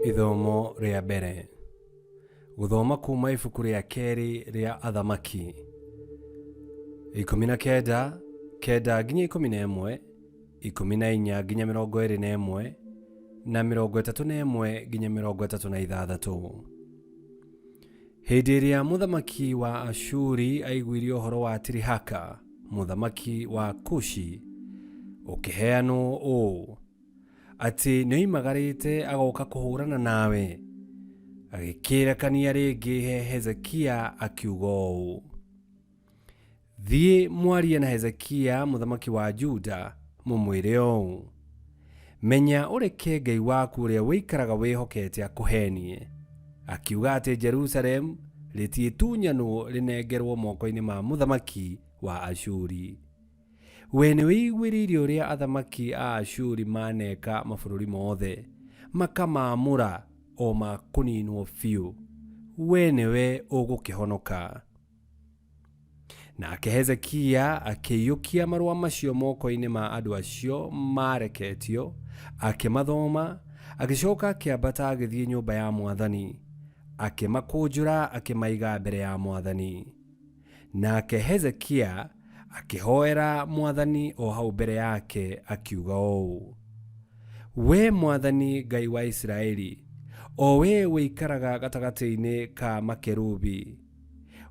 Ithomo rĩa mbere. Gũthoma kuma ibuku rĩa kerĩ rĩa Athamaki. 19, 9 nginya 11, 14 nginya 21, na 31 nginya 36. Hĩndĩ ĩrĩa mũthamaki wa Ashuri aiguire ũhoro wa Tirihaka, mũthamaki wa Kushi, ũkĩheanwo ũũ, atĩ nĩoimagarĩte agoka kũhũrana nawe, agĩkĩrekania rĩngĩ he Hezekia akiuga ũũ, Thiĩ mwarie na Hezekia mũthamaki wa Juda, mũmwĩre ũũ, Menya ũreke Ngai waku ũrĩa ũikaraga wĩhokete akũheenie, akiuga atĩ Jerusalemu rĩtiĩtunyanwo rĩnengerwo moko-inĩ ma mũthamaki wa Ashuri. We nĩwĩiguĩrĩire ũrĩa athamaki a Ashuri maneka mabũrũri mothe, makamaamũra o ma kũninwo biũ. We nĩwe ũgũkĩhonoka. Nake Hezekia akĩiyũkia marũa macio moko-inĩ ma andũ acio maareketio, akĩmathoma, agĩcoka akĩambata agĩthiĩ nyũmba ya mwathani, akĩmakũnjũra akĩmaiga mbere ya mwathani. Nake Hezekia akĩhoera mwathani o hau mbere yake akiuga ũũ, Wee mwathani Ngai wa Isiraeli, o wee ũikaraga gatagatĩ-inĩ ka makerubi,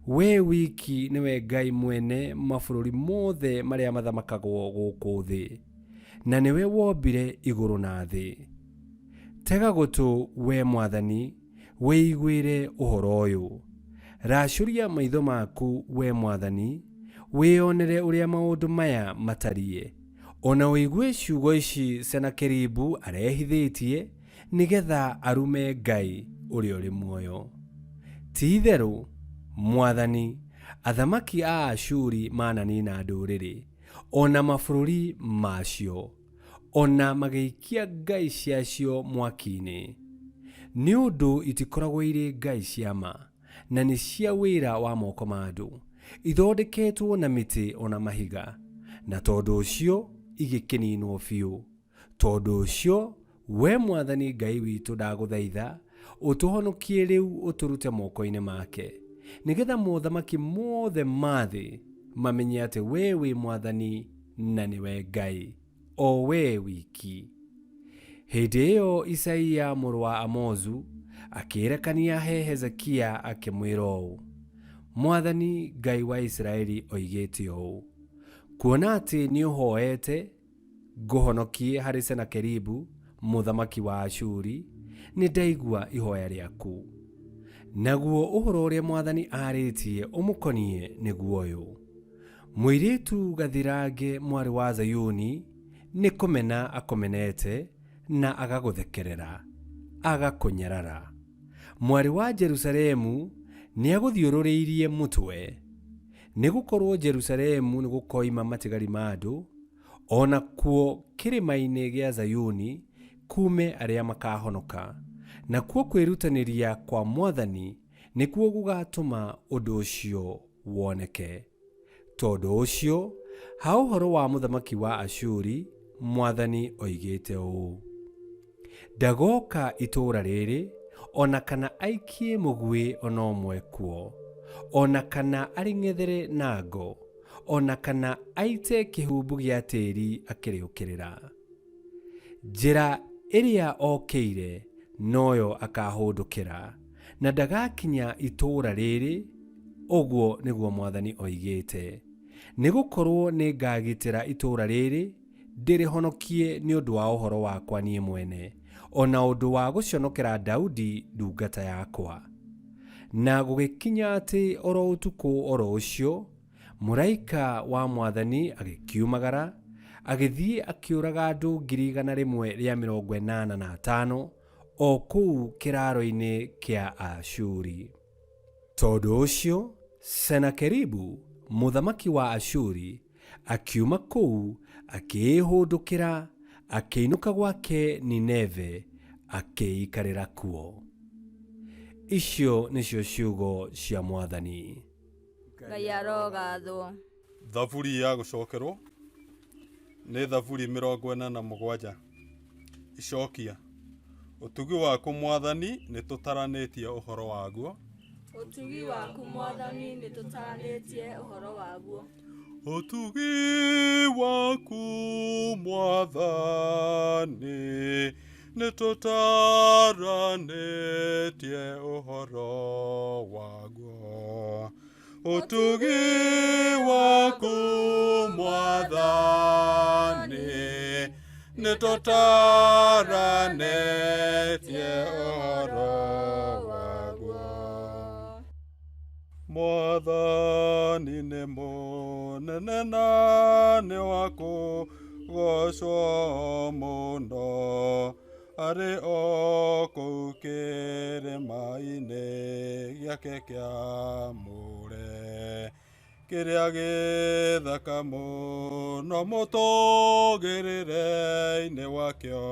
Wee wiki nĩwe Ngai mwene mabũrũri mothe marĩa mathamakagwo gũkũ thĩ, na nĩwe wombire igũrũ na thĩ. Tega gũtũ, wee Mwathani, wĩiguĩre ũhoro ũyũ. Racũria maitho maku, wee Mwathani, wĩonere ũrĩa maũndũ maya matariĩ, o na ũigue ciugo ici Senakeribu arehithĩtie, nĩgetha arume Ngai ũrĩa ũrĩ muoyo. Ti-itherũ, Mwathani, athamaki a Ashuri mananina ndũrĩrĩ, o na mabũrũri macio, o na magĩikia ngai ciacio mwaki-inĩ, nĩ ũndũ itikoragwo irĩ ngai cia ma, na nĩ cia wĩra wa moko ma andũ, ithondeketwo na mĩtĩ o na mahiga, na tondũ ũcio igĩkĩninwo biũ. Tondũ ũcio, wee Mwathani Ngai witũ ndagũthaitha, ũtũhonokie rĩu ũtũrute moko-inĩ make, nĩ getha mothamaki mothe ma thĩ mamenye atĩ wee wĩ Mwathani na nĩwe Ngai, o wee wiki. Hĩndĩ ĩyo Isaia mũrũ wa Amozu akĩĩrekania he Hezekia akĩmwĩra ũũ, Mwathani Ngai wa Isiraeli oigĩte ũũ, Kuona atĩ nĩũhoete, Ngũhonokie harĩ Senakeribu mũthamaki wa Ashuri, nĩndaigua ihoya rĩaku. Naguo ũhoro ũrĩa mwathani aarĩtie ũmũkoniĩ nĩguo ũyũ, Mũirĩtu gathirange mwarĩ wa Zayuni nĩ kũmena akũmenete na agagũthekerera, agakũnyarara. Mwarĩ wa Jerusalemu nĩagũthiũrũrĩirie mũtwe, nĩgũkorwo Jerusalemu nĩgũkoima matigari ma andũ, O nakuo kĩrĩma-inĩ gĩa Zayuni kuume arĩa makaahonoka, nakuo kwĩrutanĩria kwa Mwathani nĩkuo gũgaatũma ũndũ ũcio woneke. Tondũ ũcio, ha ũhoro wa mũthamaki wa Ashuri, Mwathani oigĩte ũũ, Ndagooka itũũra rĩrĩ, o na kana aikie mũguĩ o na ũmwe kuo, o na kana arĩng'ethere na ngo, o na kana aite kĩhumbu gĩa tĩri akĩrĩũkĩrĩra. Njĩra ĩrĩa okĩire noyo akaahũndũkĩra, na ndagakinya itũũra rĩrĩ, ũguo nĩguo Mwathani oigĩte. Nĩ gũkorũo nĩngagitĩra itũũra rĩrĩ ndĩrĩhonokie nĩ ũndũ wa ũhoro wakwa niĩ mwene, o na ũndũ wa gũconokera Daudi ndungata yakwa. Na gũgĩkinya atĩ o ro ũtukũ o ro ũcio, mũraika wa Mwathani agĩkiumagara, agĩthiĩ akĩũraga andũ 185,000 o kũu kĩraaro-inĩ kĩa Aashuri. Tondũ ũcio Senakeribu, mũthamaki wa Ashuri, akiuma kũu akĩĩhũndũkĩra, akĩinũka gwake Nineve, akĩĩikarĩra kuo. Icio nĩcio ciugo cia Mwathani. Ngai arogathwo. Thaburi ya gũcokerwo nĩ Thaburi 47. Icokia. Ũtugi waku Mwathani nĩ tũtaranĩtie ũhoro waguo. Ũtugi waku Mwathani nĩ tũtaranĩtie ũhoro waguo. Ũtugi waku Mwathani nĩ tũtaranĩtie ũhoro waguo. Ũtugi waku Mwathani nĩ tũtaranĩtie ũhoro waguo. Mwathani nĩ mũnene na nĩ wa kũgoocwo mũno, arĩ o kũu kĩrĩma-inĩ gĩake kĩamũre, kĩrĩa gĩthaka mũno mũtũgĩrĩre-inĩ wakĩo,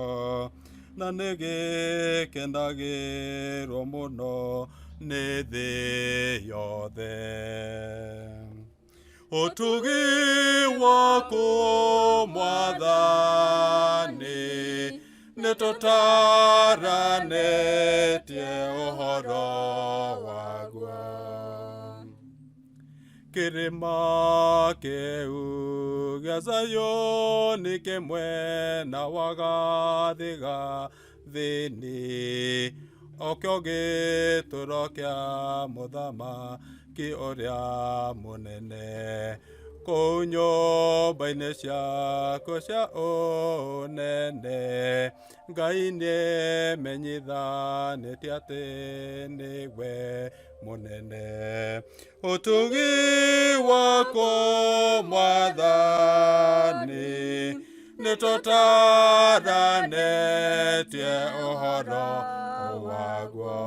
na nĩ gĩkenagĩrwo mũno nĩ thĩ yothe. Ũtugi waku Mwathani nĩ tũtaranĩtie ũhoro waguo. Kĩrĩma kĩu gĩa Zayuni kĩ mwena wa gathigathini, o kĩo gĩtũũro kĩa mũthamaki ũrĩa mũnene. Kũu nyũmba-inĩ ciaku cia ũnene, Ngai nĩemenyithanĩtie atĩ nĩwe mũnene. Ũtugi waku Mwathani nĩ tũtaranĩtie ũhoro waguo.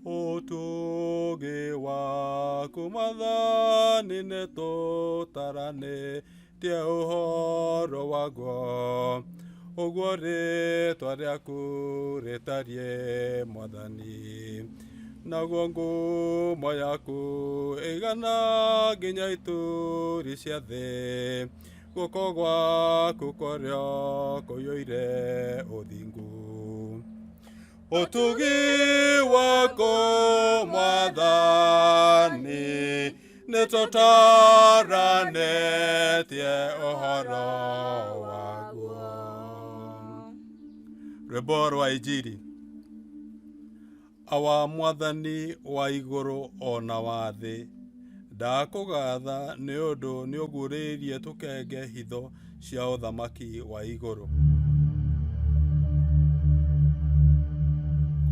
Ũtugi waku Mwathani nĩ tũtaranĩtie ũhoro waguo. Ũguo rĩtwa rĩaku rĩtariĩ Mwathani, naguo ngumo yaku ĩigana nginya ituri cia thĩ. Guoko gwaku kũrĩa kũiyũire ũthingu. Ũtugi waku Mwathani nĩ tũtaranĩtie ũhoro waguo. Rwĩmbo rwa Injiri. Awa Mwathani wa igũrũ o na wa thĩ, ndakũgatha nĩ ũndũ nĩũguũrĩirie tũkenge hitho cia ũthamaki wa igũrũ.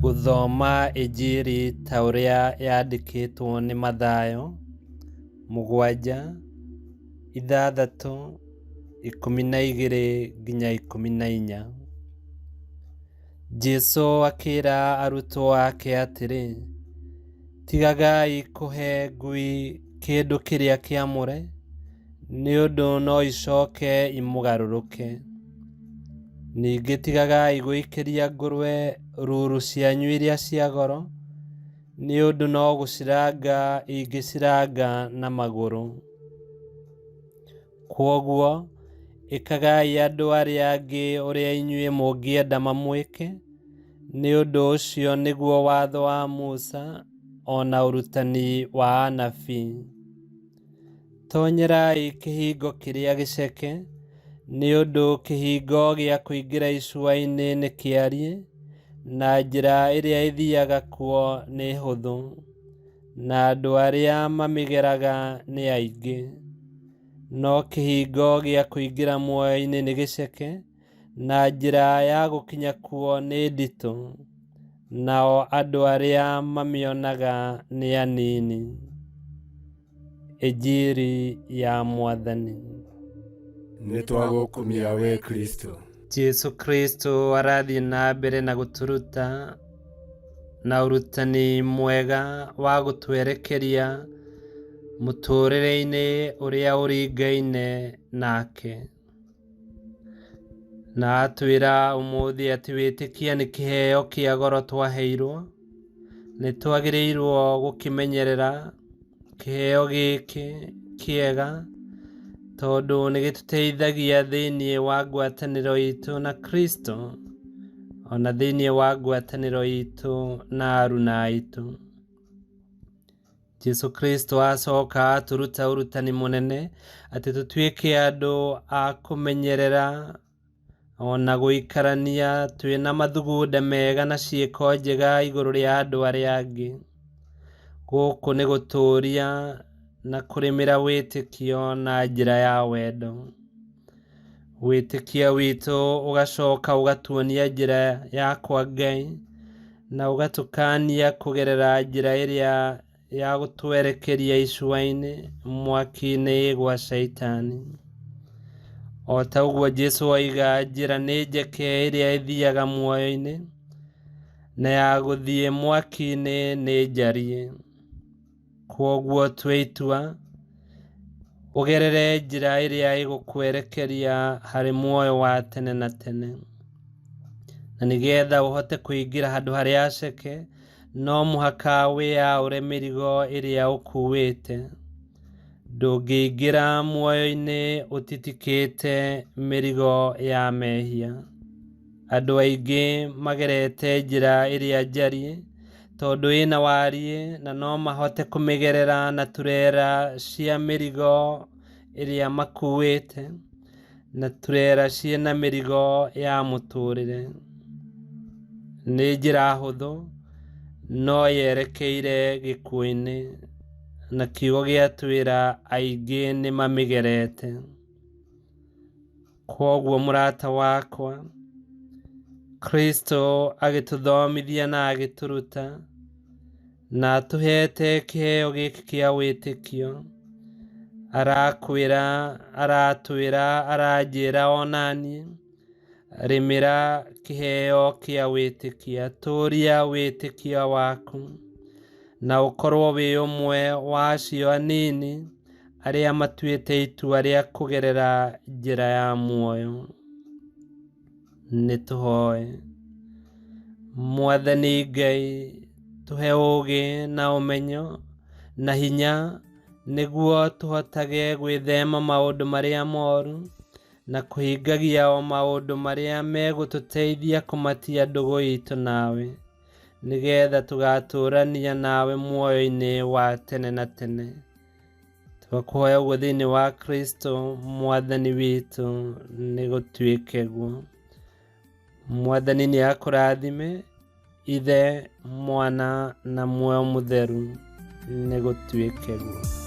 Gũthoma Injiri ta ũrĩa yandĩkĩtwo nĩ Mathayo, 7, 6, 12 nginya 14. Jesũ akĩra arutwo ake atĩrĩ, Tigagai kũhe ngui kĩndũ kĩrĩa kĩamũre, nĩ ũndũ no icoke imũgarũrũke. Ningĩ tigagai gũikĩria ngũrwe ruru cianyu iria cia goro, nĩ ũndũ no gũciranga ingĩciranga na magũrũ. Kwoguo, ĩkagai andũ arĩa angĩ ũrĩa inyuĩ mũngĩenda mamwĩke, nĩ ũndũ ũcio nĩguo watho wa Musa o na ũrutani wa anabii. Tonyerai kĩhingo kĩrĩa gĩceke, nĩ ũndũ kĩhingo gĩa kũingĩra icua-inĩ nĩ kĩariĩ, na njĩra ĩrĩa ĩthiaga kuo nĩ hũthũ, na andũ arĩa mamĩgeraga nĩ aingĩ. No kĩhingo gĩa kũingĩra muoyo-inĩ nĩ gĩceke, na njĩra ya gũkinya kuo nĩ nditũ, nao andũ arĩa mamĩonaga nĩ anini. Injiri ya Mwathani. Nĩ twagũkumia we Kristo. Jesu Kristo arathiĩ na mbere na gũtũruta na ũrutani mwega wa gũtwerekeria mũtũũrĩre-inĩ ũrĩa ũringaine nake. Na atwĩra ũmũthĩ atĩ wĩtĩkia nĩ kĩheo kĩa goro twaheirwo, nĩ twagĩrĩirwo gũkĩmenyerera kĩheo gĩkĩ kĩega, tondũ nĩ gĩtũteithagia thĩinĩ wa ngwatanĩro itũ na Kristo, ona thĩinĩ wa ngwatanĩro itũ na aruna aitũ. Jesu Kristo acoka atũruta ũrutani mũnene atĩ tũtuĩke andũ a kũmenyerera ona gũikarania twĩna mathugunda mega na ciĩko njega igũrũ rĩa andũ arĩa angĩ. Gũkũ nĩ gũtũũria na kũrĩmĩra wĩtĩkio na njĩra ya wendo. Wĩtĩkio witũ ũgacoka ũgatuonia njĩra ya kwa Ngai na ũgatũkania kũgerera njĩra ĩrĩa ya gũtwerekeria icua-inĩ, mwaki-inĩ gwa Shaitani. O ta ũguo Jesu oiga, njĩra nĩ njeke ĩrĩa ĩthiaga muoyo-inĩ, na ya gũthiĩ mwaki-inĩ nĩ njariĩ. Kwoguo tua itua ũgerere njĩra ĩrĩa ĩgũkwerekeria harĩ muoyo wa tene na tene. Na nĩgetha ũhote kũingĩra handũ harĩa haceke, no mũhaka wĩyaũre mĩrigo ĩrĩa ũkuĩte. Ndũngĩingĩra muoyo-inĩ ũtitikĩte mĩrigo ya mehia. Andũ aingĩ magerete njĩra ĩrĩa njariĩ tondũ ĩna wariĩ na no mahote kũmĩgerera na turera cia mĩrigo ĩrĩa makuĩte na turera ciĩna mĩrigo ya mũtũrĩre. Nĩ njĩra hũthũ no yerekeire gĩkuũ-inĩ, na kiugo gĩatwĩra aingĩ nĩ mamĩgerete. Kwoguo mũrata wakwa, Kristo agĩtũthomithia na agĩtũruta na atũhete kĩheo gĩkĩ kĩa wĩtĩkio, arakwĩra, aratwĩra, aranjĩra onaniĩ, rĩmĩra kĩheo kĩa wĩtĩkio, tũria wĩtĩkio waku na ũkorwo wĩ ũmwe wa acio anini arĩa matuĩte itua rĩa kũgerera njĩra ya muoyo. Nĩ tũhoe. Mwathani Ngai, tũhe ũũgĩ na ũmenyo na hinya nĩguo tũhotage gwĩthema maũndũ marĩa moru na kũhingagia o maũndũ marĩa megũtũteithia kũmatia ndũgũ itũ nawe, nĩgetha tũgatũrania nawe muoyo-inĩ wa tene na tene. Twakũhoya ũguo thĩinĩ wa Kristo Mwathani witũ, nĩ gũtuĩke guo. Mwathani nĩ akũrathime, Ithe, Mwana na Muoyo Mũtheru, nĩ gũtuĩke guo.